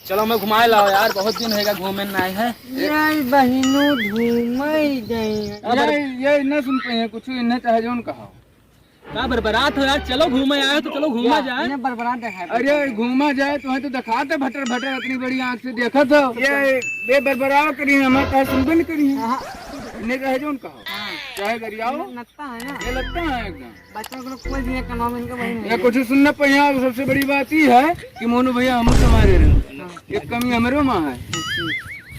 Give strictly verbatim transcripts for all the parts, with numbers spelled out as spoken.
चलो, हमें घुमाए लाओ यार, बहुत दिन होएगा घूमे ना आए हैं। ये बहिनो घूमे गए। ये, ये न सुन पाए हैं कुछ, इन्हें चाहे जौन कहा। का बरबरात हो यार, चलो घूमे आए हो तो चलो घूमा जाए। इन्हें बरबरात दिखाए। अरे घूमा जाए तो है तो दिखाते भटर भटर अपनी बड़ी आँख से देखा तो। ये, ये बरबराव करी, हमारे कहा सुनबे नहीं करी। हाँ। इन्हें चाहे जौन कहा। हाँ। चाहे गरियाओ। लगता है ना? ये लगता है एकदम। बच्चों को कोई भी एक नाम इनका वही नहीं ये है। कुछ सुनना पे यहाँ सबसे बड़ी बात ये है कि मोनू भैया हम संभाले रहे। हाँ। एक कमी हमरो माँ है।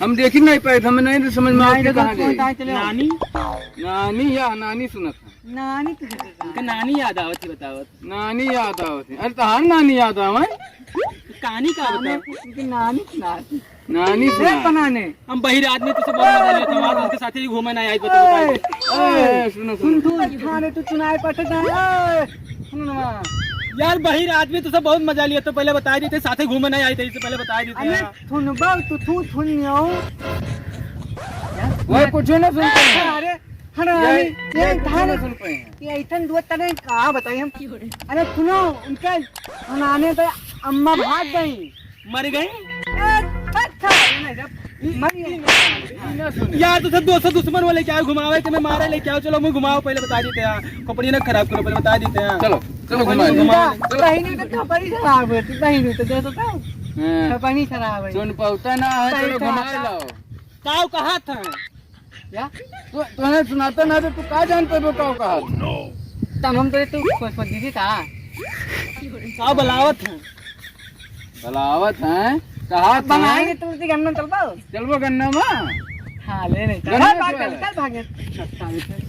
हम देखी नहीं पाए थे, हमें नहीं समझ में नहीं, आती तो कहाँ तुम गई। बताए चले आओ। नानी? नानी या नानी सुनत है। नानी तो सुनत है। इनका नानी याद आवत ही बतावत। नानी याद आवत है। अरे तहार नानी याद आवे? कहानी का नानी, बताओ? इनकी नानी सुना। नानी ए, सुना। बनाने। हम बहिर आदमी तुझसे बहुत मजा लेते हैं, हमारे दोस्त के साथ ही घूमे ना आए, तो ए, बताओ। ए, सुनो, सुन सुनो। तू, थाने तू चुनाए पटता है। ए, सुनो ना। यार, बहिर आदमी तुझसे बहुत मजा लिया, तो पहले बता देते, साथ ही घूमे ना आए थे, इससे पहले बता देते अरे, हैं। सुन बा, तू, तू सुन लियो। वह कुछ ना सुनते हैं। अरे, हना, ये, अरे, ये ये कुछ थाने, ना सुन पाए हैं। ये इतन दुआ तने कहाँ बताई हम? अरे, सुनो, उनके बनाने पे अम्मा भाग गई। मर गई? ए, अच्छा, मर गई। यार, तुझे दोस्त दुश्मन वाले क्या घुमावे, तुम्हें मारे ले क्या? चलो, मुझे घुमाओ, पहले बता देते हैं। खोपड़ी ना खराब करो, पहले बता देते हैं। चलो, चलो, घुमा दो। घुमा दो। चलो। बहिनी तो खोपड़ी खराब होती, बहिनी तो देखो तो। हाँ। खोपड़ी खराब है। सुन पावता ना है, चलो, बहिनी घुमा खराब। लाओ। काऊ कहा था? क्या? तू, तूने सुनाता ना तो तू का जान पे वो काऊ कहा था? तब हम तो तू खोज खोज दीदी था। काऊ बलावत है? बलावत हैं, कहा अब बनाएंगे था? तुलसी गन्ना चलबो? चलबो गन्ना में? हाँ, ले नहीं। गन्ना हाँ, बात चल। चल, चल, भागे।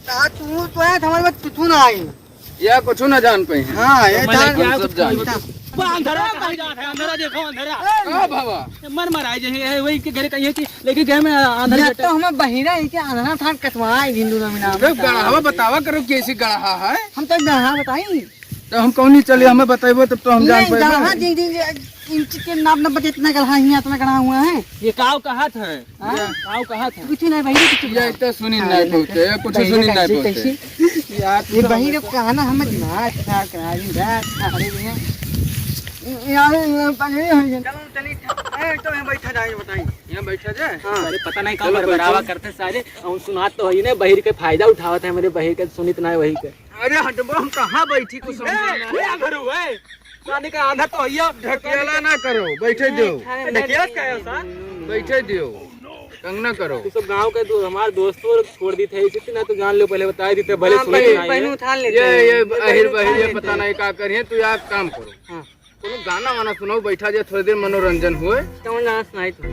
ता तू तो है, हमारे बात तू, तू ना आई। या कुछ ना जान पाई। हाँ, ये हम जान सब जान। वो अंधरा कहाँ जात है? अंधरा देखो, अंधरा। का बाबा? ये मर मर आए जे है, वही के घरे कहीं है कि लेके गए में अंधरा या बेटा। तो हम बहिरा है कि अंधरा थान कटवाए हिंदू नामी नाम देख, का। गढ़ावा बतावा करो, कैसी गढ़ा है? हम तो गढ़ा बताई। तो हम कौनी चले, हमें बताइबो तब तो हम जान नहीं, पाएबो। हाँ, जी, जी, जी, इंच के नाप ना बचे, इतना गढ़ा ही, इतना गढ़ा हुआ है। ये काव कहात है? हाँ? ये काव कहात है? कुछ नहीं भाई, कुछ ये नहीं। तो सुनी हाँ, नहीं नहीं, पहुँचे, ये कुछ भाई सुनी का नहीं कैसे, पहुँचे। कैसे? यार, ये तू भाई तो लोग कहा ना, हमें दिमाग खराब करा दी, रात खा रही है। यार, ये पगड़ी हो गई। चलो, चलिए, ए, तो यहाँ बैठा जाए, बताइए। यहाँ बैठा जाए? हाँ। अरे, पता नहीं चलो, कहाँ बराबर बैठो। करते सारे, हम सुनात तो है ही नहीं, बहिर के फायदा उठावत है, मेरे बहिर के सुनित ना है वही के। अरे हटबो, हम कहाँ बैठी कुछ समझ ए, में ना ए, आंधर हुआ है। पानी का आंधर तो हइया। ढकेला ना करो, बैठे दो। ढकेला का है सार? बैठे दो। तंग ना करो। तू सब गांव के दो, हमार दोस्तों लोग छोड़ दी थे, इसी ना तो जान लो, पहले बता दी थे, भले हाँ, सुने बहिर, ना बहिर आए। उठा ले ये, ये थे। अहिर बहिर, ये पता नहीं का करिए, तू यार काम करो। हाँ। कोनो गाना वाना सुनाओ, बैठा जाए, थोड़ी देर मनोरंजन होए। कौन गाना सुनाई तू?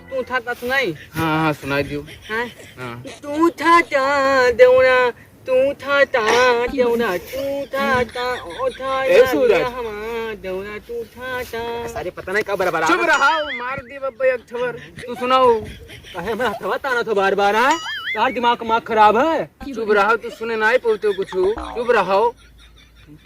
तू था ता सुनाई? हाँ, हाँ, सुनाई दियो। हाँ? हाँ। तू था ता देवरा, तू था ता देवरा, तू था ता, ओ था ए, यार सूरज। हमार देवरा, तू था ता। सारे पता नहीं का बराबर चुप आ। रहा, मार दी बब्बा एक ठवर। तू सुनाओ। काहे हमरा हथवा ताना थो बार बार, हाँ? तार दिमाग, दिमाग खराब है? चुप रहो, तू सुने नहीं पड़ते कुछ। चुप रहो।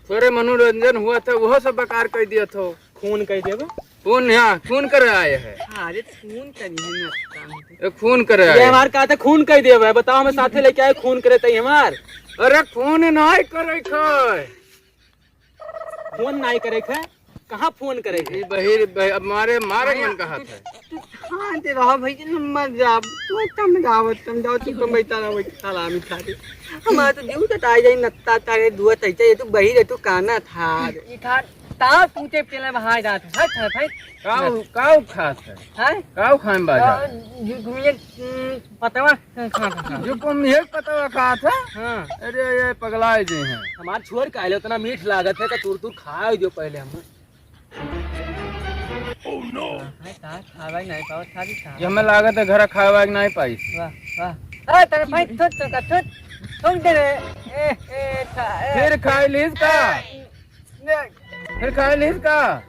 थोड़े मनोरंजन हुआ था, वो सब बेकार कर दिया था। खून कर देबे। खून, हाँ, खून करे आए है। हाँ, अरे खून करी है ना। ये खून करे ये आए। हमार कहा था खून कर देबे, बताओ हमें साथे लेके आए खून करे तई हमार। अरे खून नहीं करे खाए। फोन नहीं करे खे, कहाँ फोन करे खे? ई बहिर, बहिर, अब मारे, मारे के मन कहत है। तू शांत रहो भाई, तू मत जा, तू समझाओ, समझाओ, तू तो बैठा रहो, बैठा सलामी खा दे। हमारा तो जीव तो ताई जाई, नत्ता तारे दुआ तैते, ये तू बहिर है, तू काना था। ई था, तार पूछे पेले बहाय जात, हट, हट, हट। काऊ, काऊ खात है? हैं? काऊ खान बाजा? काऊ, यू, तुम ये, हम्म, पतवा खात है। जो तुम ये पतवा खात है? हाँ। अरे, ये पगलाए जे हैं। हमार छोर काहे ले उतना मीठ लागत है, का तुर तुर खाए जो पहले हम। Oh no! हाँ, का खावा ही नहीं पावत, खा भी खा। ये हमें लागत है घर खावा ही नहीं पाई। वाह, वाह। ए, तेरे भाई, थुत, थुत, थुत, थुत दे रे। ए, ए, खा, ए। फिर खाई लीस का? ए, फिर खाई लीस का?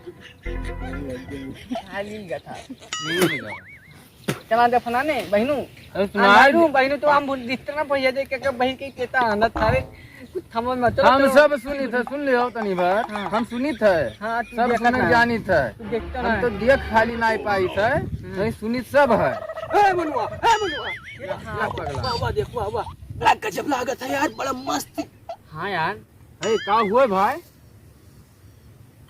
खा लीन का था। लीन का। चला दे फलाने, बहिनू। अरे सुना आ, दे। बहिनू, तो हम बोल, जितना भैया दे के, के बहिन के केता आनत थारे, कुछ थमल मत, चलो, हम चलो। सब सुनी थे, सुन लियो तनी बार। हाँ। हम सुनी थे। हाँ, तू सब देखत सुने ना। जानी थे। तू देखता हम ना। तो देख खाली नहीं पाई थे, हम्म। नहीं सुनी सब है। ए मनुआ, ए मनुआ। ये ला, हाँ। ला पगला। वाह, वाह, देख, वाह, वाह। बड़ा गजब लागत है यार, बड़ा मस्त। हाँ यार। ए, का हुए भाई?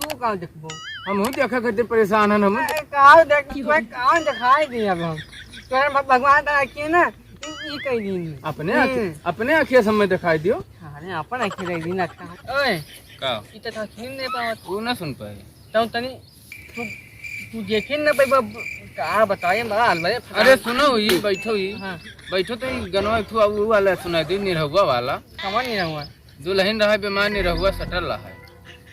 तू का देखबो? हमहू देखे खातिर परेशान हन, हमहू। अरे, का देख, कोई का दिखाई दी अब हम। तोरे भ-, भगवान का आँखी ना, ई, ई कही दी। अपने आँखी, हम्म। अपने आँखिया से हमें दिखाई दियो। अरे, अपन आँखी रह दी ना का। ओए, का? ई तो था सुन नहीं पावत। वो ना सुन पाए। तब तनी तू, तू देखे न भाई, बाप, का बताए, बड़ा अलमारी फटा। अरे सुनो, ई बैठो, ई हाँ। बैठो तो ई गनवा एक ठो ऊ वाला सुना दे, निरहुआ वाला। कवन निरहुआ? दुलहिन रहे बीमार, निरहुआ सटल रहे।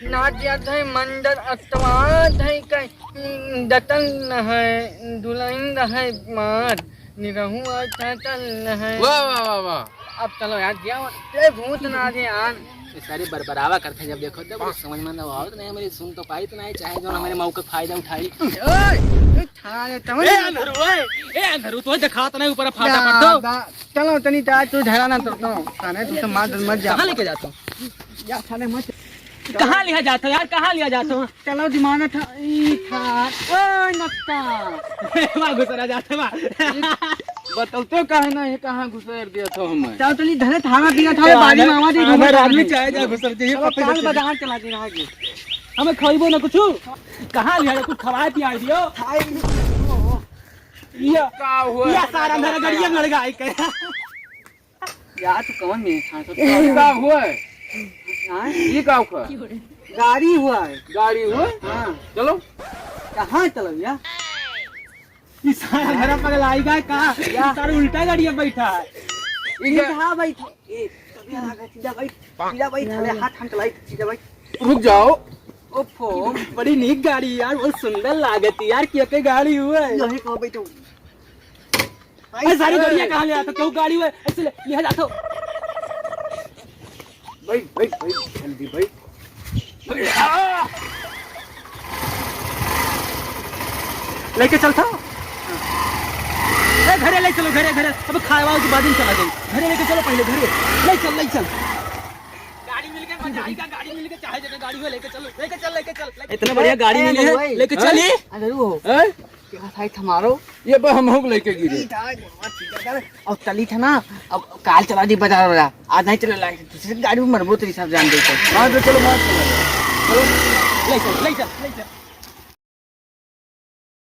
ना जात है मंदर अतवार है कहीं, दतन न है, दुलहिन रहे बीमार, निरहुआ सटल न है। वाह, वाह, वाह, वाह। अब चलो यार, दिया, ए, भूत ना दे यार। ये सारे बरबरावा करते हैं, जब देखो तब कुछ समझ में ना आवत नहीं, हमारी सुन तो पाई तो नहीं, चाहे जो हमारे मौके का फायदा उठाई। ओए, ए, थारे तमन ए, अंधरू, ओए, ए, अंधरू, तो दिखात नहीं, ऊपर फाटा पड़ दो। चलो, तनी ता तू धरा ना तो, तो, थाने तू तो मार मत जा। कहाँ लेके जाता हूँ? या थाने मत। कहाँ लिया जाता हूँ यार, कहाँ लिया जाता हूँ? चलो, दिमाग था, ई था, ओए, नक्का। वाह, गुजरा जाता, वाह। बताओ तो काहे ना, ये कहाँ घुसेर दिया था हमें? चल, चली, धरे थाना दिया था, ये बाड़ी मामा जी, हमारे घूमत आदमी रहे। चाहे जा घुसर जाइए, चलो, पता काल नहीं चले। बाजार चला दे रहा है। हमें खइबो ना कुछ। कहाँ लिया कुछ खवाए पियाए दियो। खाए भी नहीं। ये, का हुआ? ये सारा मेरा गड़िया लड़ गया है क्या? या तू कौन में था? ये का हुआ है? हाँ? ये का हुआ? गाड़ी हुआ है। गाड़ी हुआ? हाँ। चलो। कहाँ चलो या? ई सारा मेरा पगला आई गया का? या। ई सारा उल्टा गाड़ी में बैठा है। ई क्या? सीधा बैठ। ए, तबिया लागे, सीधा बैठ। सीधा बैठ, थले हाथ हम चलाई, सीधा बैठ। रुक जाओ। ओफो। बड़ी नीक गाड़ी यार, बहुत सुंदर लागत यार, के के गाड़ी हुआ है? यही कहाँ बैठो? अरे सारी गाड़ियाँ कहाँ ले आता? क्यों गाड़ी हुआ है? ऐसे ले, ले जाता हूँ। बैठ, बैठ, बैठ, जल्दी बैठ। लेके चलता? ए, घरे ले चलो, घरे, घरे। अब खाए वाओ के बाद ही चला जाए। घरे लेके चलो पहले, घरे। ले चल, ले चल। गाड़ी मिल गई, मजा आएगा, गाड़ी मिल गई, चाहे जगह गाड़ी हो, लेके चलो, लेके चल, लेके चल, लेके इतना बढ़िया गाड़ी ए, मिली है, भाई। लेके चल। ए? अंदर हो। ए? क्या साइड हमारो? ये बा हम लोग लेके गिरे। और तली था ना, अब काल चला दी बाजार वाला, आज नहीं चला लाए, दूसरे गाड़ी में मरबो तेरी सब जान देते। हाँ, तो चलो, मार चलो। चलो। ले चल, ले चल, ले चल।